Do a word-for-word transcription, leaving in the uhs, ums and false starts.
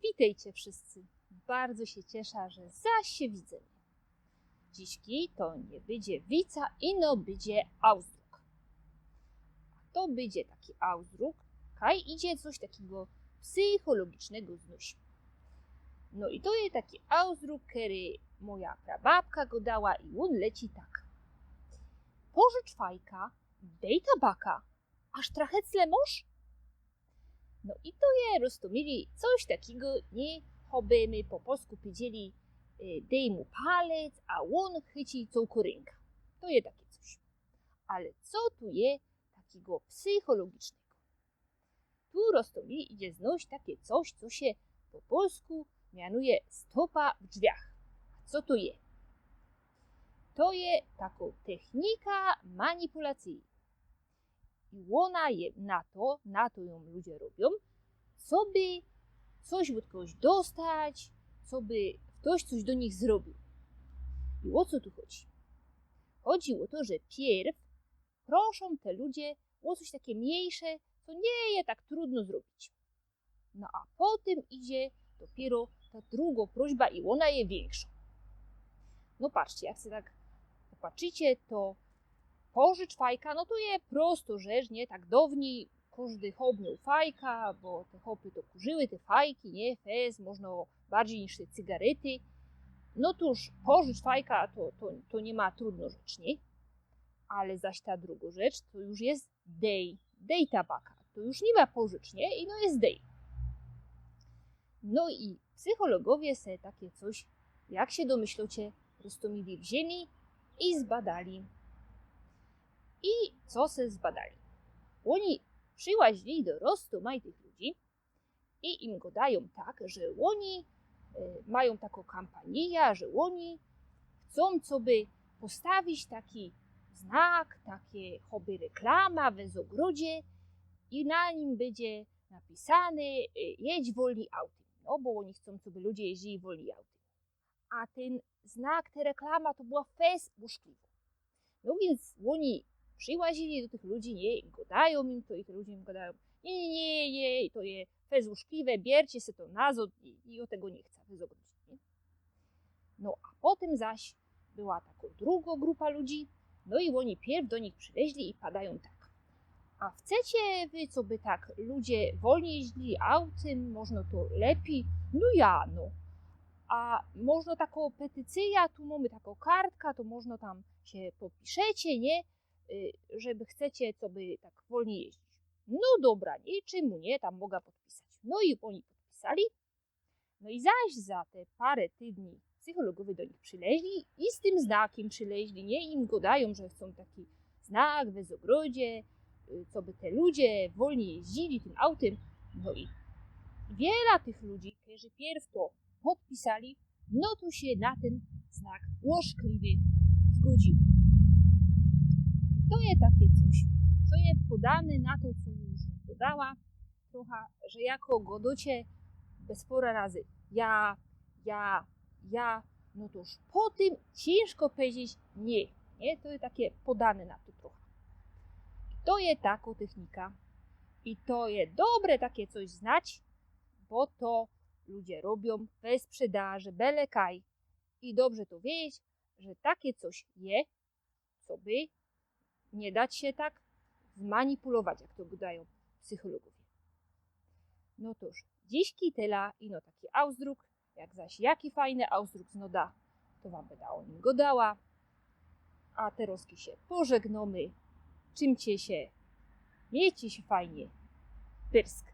Witejcie wszyscy. Bardzo sie ciesza, że zaś sie widzymy. Dzisiej to niy bydzie wica, ino bydzie ausdruk. A to bydzie taki ausdruk, kaj idzie coś takigo psychologicznego znojś. No i to je taki ausdruk, kery moja prababka godała i ôn leci tak. Pożycz fajka, dej tabaka, a sztrachecle mosz? No i to je, roztōmili, coś takigo, niy? Choby my po polsku powiedzieli, y, dej mu palec, a ôn chyci cołko rynka. To je takie coś. Ale co tu je takigo psychologicznego? Tu, roztōmili, idzie znojś takie coś, co sie po polsku mianuje stopa w drzwiach. A co to je? To je takŏ technika manipulacyje. I ôna je na to, na to jōm ludzie robiōm, coby coś ôd kogoś dostać, coby ftoś coś do nich zrobiōł. I ô co tu chodzi? Chodzi ô to, że piyrw proszōm te ludzie ô coś takie mniyjsze, co niy je tak trudno zrobić. No a potym idzie dopiyro ta drugŏ prośba i ôna je wiynkszŏ. No patrzcie, jak sie tak popatrzicie, to pożycz fajka, no to je prostŏ rzecz, niy? Tak downij kożdy chop mioł fajka, bo te chopy to kurzyły te fajki, niy? Fez, możno bardzij niż te cygarety. No tōż pożycz fajka, to, to, to niy ma trudno rzecz, niy? Ale zaś ta drugŏ rzecz to już je dej, dej tabaka. To już niy ma pożycz, niy? Ino je dej. No i psychologowie se takie coś, jak sie domyślŏcie, roztōmili, wziyni i zbadali. I co se zbadali? Ôni przilazili do roztōmajtych ludzi i im godajōm tak, że ôni, e, majōm takŏ kampanija, że ôni chcōm, coby postawić taki znak, takie choby reklama we zogrodzie i na nim bydzie napisane, e, jedź wolnij autym. No bo ôni chcōm, coby ludzie jeździli wolnij autym. A tyn znak, ta reklama to była fez ôszkliwŏ. No wiync ôni przilazili do tych ludzi, niy? I godajōm im to i te ludzie im godajōm: niy, niy, niy, niy, to je fez ôszkliwe, biercie se to nazŏd i, i ô tego niy chca, fez ôgrodzie, niy? No a potym zaś była takŏ drugŏ grupa ludzi, no i ôni piyrw do nich przilazili i padajōm tak. A chcecie wy, coby tak ludzie wolnij jeździli autym, możno to lepij? No ja, no. A możno takŏ petycyjŏ, tu mōmy takŏ kartka, to możno tam sie podpiszecie, niy? Y, żeby chcecie, coby tak wolnij jeździć. No dobra, niy? Czymu niy? Tam moga podpisać. No i ôni podpisali. No i zaś za te parã tydni psychologowie do nich przilazili i z tym znakym przilazili, niy? Im godajōm, że chcōm taki znak we zogrodzie, y, coby te ludzie wolnij jeździli tym autym. No i wiela tych ludzi, kerzy piyrw to podpisali, no to sie na tyn znak ôszkliwie zgodziło. I to je takie coś, co je podane na to, co już godała trocha, że jako godŏcie bez pora razy ja, ja, ja, no to już potym ciynżko powiedzieć niy, niy? To je takie podane na to trocha. I to je takŏ technika. I to je dobre takie coś znać, bo to ludzie robiōm we sprzedaży, bele kaj. I dobrze to wiedzieć, że takie coś je, coby niy dać sie tak zmanipulować, jak to godajōm psychologowie. No tōż, dzisiej tela, ino taki ausdruk, jak zaś jaki fajny ausdruk znŏda, to wōm byda ô nim godała. A terŏzki sie pożegnōmy. Trzimcie sie, miejcie sie fajnie. Pyrsk.